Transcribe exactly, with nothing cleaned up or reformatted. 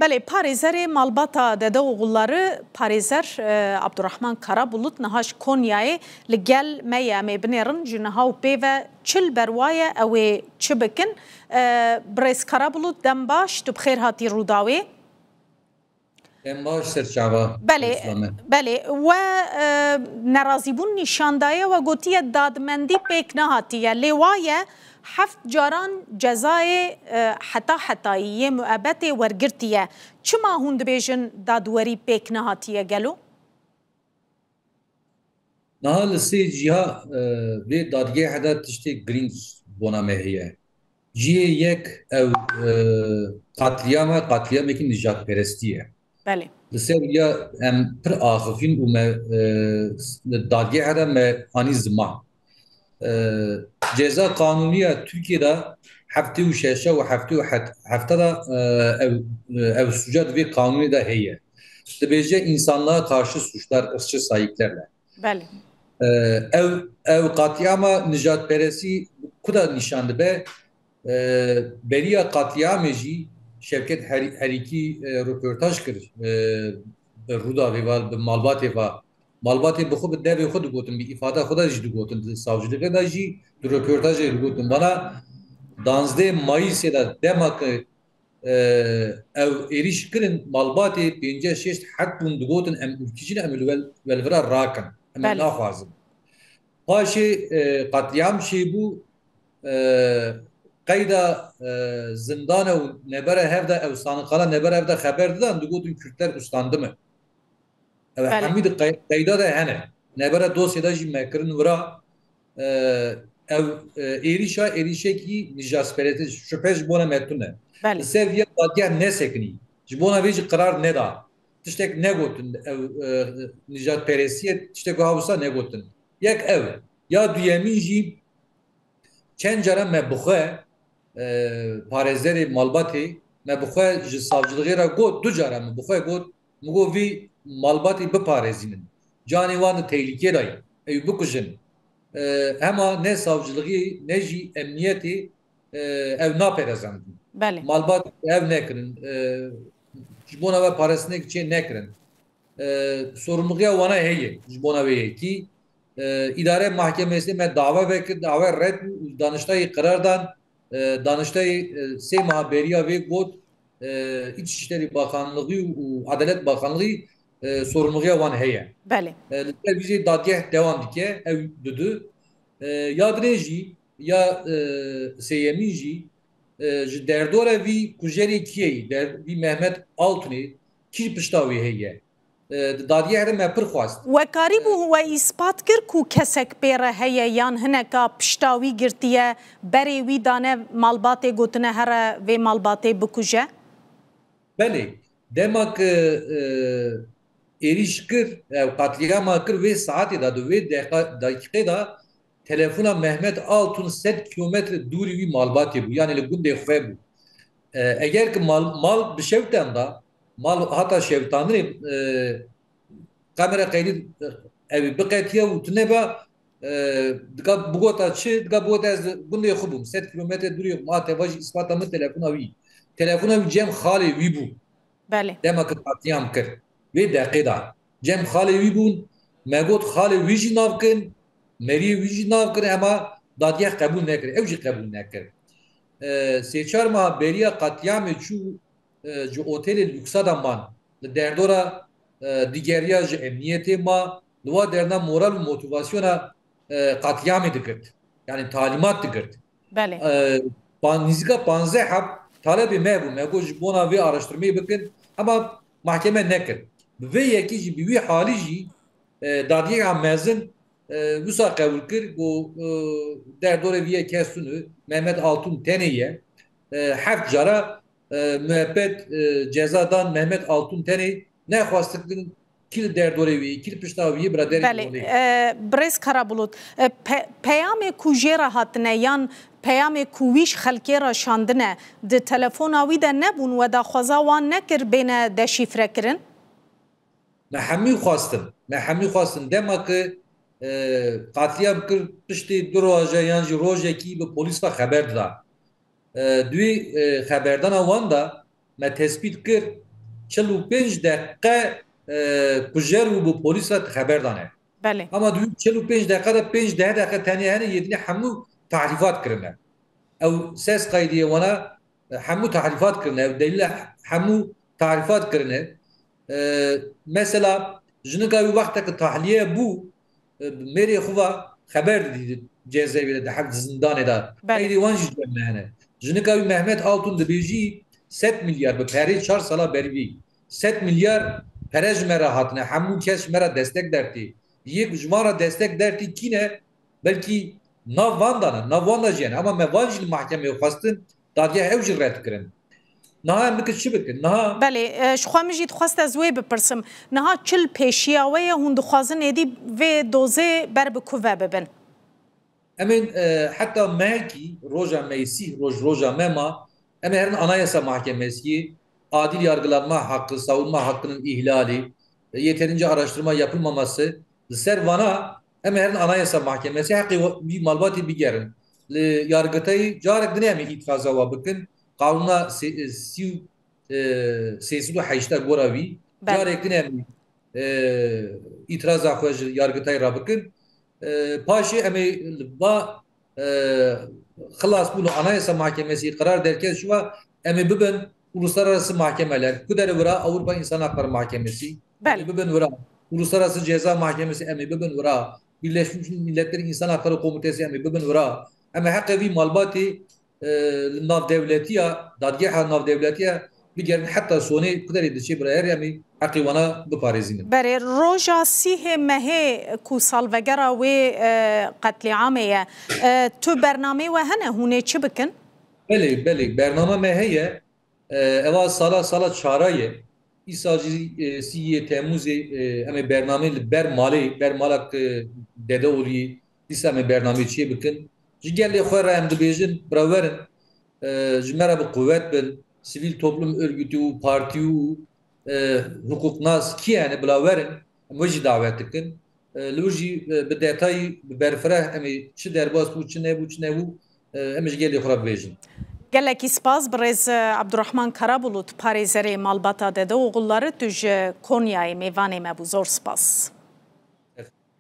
Belê, parêzerê malbata Dede Oğulları, parêzer, e, Abdurrahman Karabulut niha ji Konyayê li gel me ye. Em ê binêrin ji niha û pê ve çi li ber wa ye, ew ê çi bikin? E, Birêz Karabulut, dem baş, tu bi xêr hatî Rûdawê. Em baş ser çava. Belê, Selamet. Belê. We, e, nerazîbûn nîşan daye, we gotiye dadmendî pêk nehatiye. Lê wa ye, heft caran cezayê, e, heta hetayî yê muebetê wergirtiye. Çima hûn dibêjin dadwerî pêk nehatiye gelo? Niha li sê ciha, e, vê dadgehê de tiştê girîng bona me heye. Cihê yek ew, e, qatliyam e, qatliyamekî nijadperestî ye. Belê. Li ser ya em pir axifîn û me, e, li dadgehê de me anî ziman. E, ceza qanûnî ya Tirkiyê de heftê û şeşa û heftê û hefta de, e, ev, e, ev suca di vê qanûnê de heye. Dibêje insanlığa karşı suçlar, ırkçı sayıklarla. Belê. E, ev, ev katliama nijadperestî ku da nîşan dibe? E, beriya katliamê jî Şevket Her-, Herîkî, e, röportaj kir, e, bi Rûdawê ve, bi malbatê ve. Malbatê bi xwe, bi devê xwe digotin, bi îfada xwe de jî digotin, di savcilixê de jî, di röportajê digotin. Bana danzdeh Mayîsê de dema ku, e, ew êrîş kirin, malbatê pêncî şêst heb bûn, digotin, "Em ûlkî jin, em li wel-, welvira rakin. Em ê Belê. naxwazin." Paşê, e, katliam çêbû, e, qeyda, e, zindana û nebera hev de, ew sanıkala nebera hev de xeber didan, digotin, "Kürtler uslandı mı?" Ev Belê. hemî di qey-, qeyda de hene. Nebera dosyê de jî me kirin wira, e, ev, e, êrîşa, êrîşekî nijadperestî, şüphe ji bona me tune. Belê. Li ser viya dadgeh nesekinî. Ji bona vê jî qerar neda. Tiştek negotin, ev, e, nijadperestiyê tiştek wiha wisa negotin. Yek ev. Ya duyemîn jî çend caran me bi xwe, e, parêzerê malbatê, me bi xwe ji savcilixê re got, du caran me bi xwe got, min got, "Vî malbatî biparêzînin. Canê wan di tehlîkê de ye. Ew bikujin." E, hema ne savcilixî ne jî emniyetê, e, ew naperezandin. Belê. Malbat ev nekirin. E, ji bona ve parêzinekî çê nekirin. E, sorumluluğiya wana heye ji bona vê yekî. E, îdare mahkemesê me dawa vekir, dawa red bû û Daniştayê qerar dan, e, Daniştayê, e, sê meha beriya vê got, e, İçişleri Bakanlığı û Adalet Bakanlığı, e, sorumluluğiya wan heye. Belê. E, li ser vî jî dadgeh dewam dike, ew dudu. E, ya dinê jî, ya, e, sêyemîn jî, e, ji derdora vî kujerê kiyê yî, der-, vî Mehmet Altunê, kî pişta wî heye? E, di dadgeh de me pir xwest. We karîbû we îspat kir ku kesek pê re heye yan hineka pişta wî girtiye, berê wî dane malbatê, gotine here vê malbatê bikuje? Belê. Dema ku, e, êrîş kir, ew qatliyama kir, vê saetê de, di vê deqa-, deqîqê de telefona Mehmet Altun sed kilometre dûrî wî malbatê bû, yanî li gundê xwe bû. E, eger ki mal, mal bi şewtan da, mal hata şewtandinê, e, kamera qeydî, e, ew biqetiya û tune ba, e, dika bigota çi, dika bigota ez gundê xwe bûm, sed kilometre dûrî, ma teva jî îspata min telefona wî. Telefona wî cem xalê wî bû. Belê. Dema ki katliam kir. Vê deqê de. Cem xalê wî bûn, me got xalê wî jî nav kin, meriyê wî jî nav kir, ema dadgeh qebûl nekir. Ew jî qebûl nekir. E, sê çar meha beriya katliamê çû, e, ji otelê luksa de man. Li derdora, e, digeriya ji emniyetê ma, li wa derna moral û motivasyona, e, katliamê digirt. Yani talimat digirt. Belê. E, pan-, nîzika panzdeh heb talebê me bû. Me got ji bona vê araştirmeyê bikin. Ema mahkeme nekir. Bi vê yekî jî, bi wî halî jî, e, dadgehê mezin, e, wisa qebûl kir ku, e, derdorê vî yê kes tune, Mehmet Altun tenê ye. E, heft cara, e, muebbet, e, ceza dan Mehmet Altun tenê, nexwastin kî li derdorê wî, kî li pişta wî, biraderê Belê, olê. E, Birêz Karabulut, e, pe-, peyamê ku jê re hatine yan peyamê ku wî ji xelkê re şandine, di telefona wî de nebûn, we daxwaza wan nekir bêne deşîfrekirin? Me hemî xwestin. Me hemî xwestin. Dema ki, e, qatliyam kir, piştî du roje yan jî rojekî bi polîs ve xeber dida. E, di wî, e, xeberdana wan de me tespît kir, çil û pênc deqe e, kujer û bi polîs re xeber dane. Belê. Ama di wî çil û pênc deqe de pênc deh deqe tenê hene yê dinê hemû tahrîfat kirine. Ew ses kaydiyê wana e, hemû tahrîfat kirine. Ew delîle hemû tahrîfat kirine. E, mesela jinika wî wexteke tahliye bû, e, mêrê xwe va xeber didî di cezaevê de, di heft zindanê de. Belê. Qeydê wan jî cem me hene. Jinika wî Mehmet Altun dibêjî sed milyar bi perê çar sala berî vî. Sed milyar pere ji me re hatine. Hemû kes ji me re destek dertî. Yek ji van re destek dertî kî ne? Belkî nav van de ne, nav van de jî hene. Ama me van jî li mahkemeyê xwestin, dadgeh ew jî red kirin. Niha em bikin çi bikin? Niha Belê, e, ji xwe min jî dixwest ez wê bipirsim. Niha çi li pêşiya we ye, hûn dixwazin êdî vê dozê ber bi ku ve bibin? Em ê, e, heta mehekî roja me yê sîh roj, roja me ma, em ê herin Anayasa Mahkemesiyê, adil yargılanma hakkı, savunma hakkının ihlali, e, yeterince araştırma yapılmaması, li ser vana em ê herin Anayasa Mahkemesi heqê wa-, wî malbatê bigerin. Li Yargıtayê carek din em ê îtiraza wa bikin. Qanûna sê-, e, sî û, e, sê sed û heşta gora wî. Belê. Carek din em ê, e, îtiraza xwe ji Yargıtayê re bikin. E, paşê em ê li va, e, xilas bûn û Anayasa Mahkemesi qerar derket şiva em ê bibin uluslararası mahkemeler. Ku dere wira Avrupa İnsan Hakları Mahkemesi. Em Belê. ê bibin wira Uluslararası Ceza Mahkemesi, em ê bibin wira Birleşmiş Milletler İnsan Hakları Komitesi, em ê bibin wira. Em ê heqê vî malbatê, e, li navdewletiya, dadgeha navdewletiya bigerin heta sonê ku derê diçe bira her em ê heqê wana biparêzînin. Berê, roja sîhê mehê ku salvegera wê, e, qetlîamê ye, e, tu bernamê we hene, hûn ê çi bikin? Belê, belê. Bernama me heye. E, eva sala, sala çara ye. Îsa jî, e, sî yê Temmûzê, e, em ê bernamê li ber malê, ber mala ku Dedeoğlu'yê, dîsa em ê bernamê çê bikin. Ji gelê xwe re em dibêjin, bira werin, e, ji me re bi quwet bin, sivîl toplum örgütü û partî û, e, hukuknas kî hene, bila werin, em we jî dawet dikin. E, li wir jî, e, bi detayî, bi berfireh em ê çi derbas bû, çi nebû, çi nebû, e, em ê ji gelê xwe re bibêjin. Gelekî spas, birêz, e, Abdurrahman Karabulût, parêzerê malbata Dedeoğulları, tu ji Konyayê mêvanê me bû. Zor spas.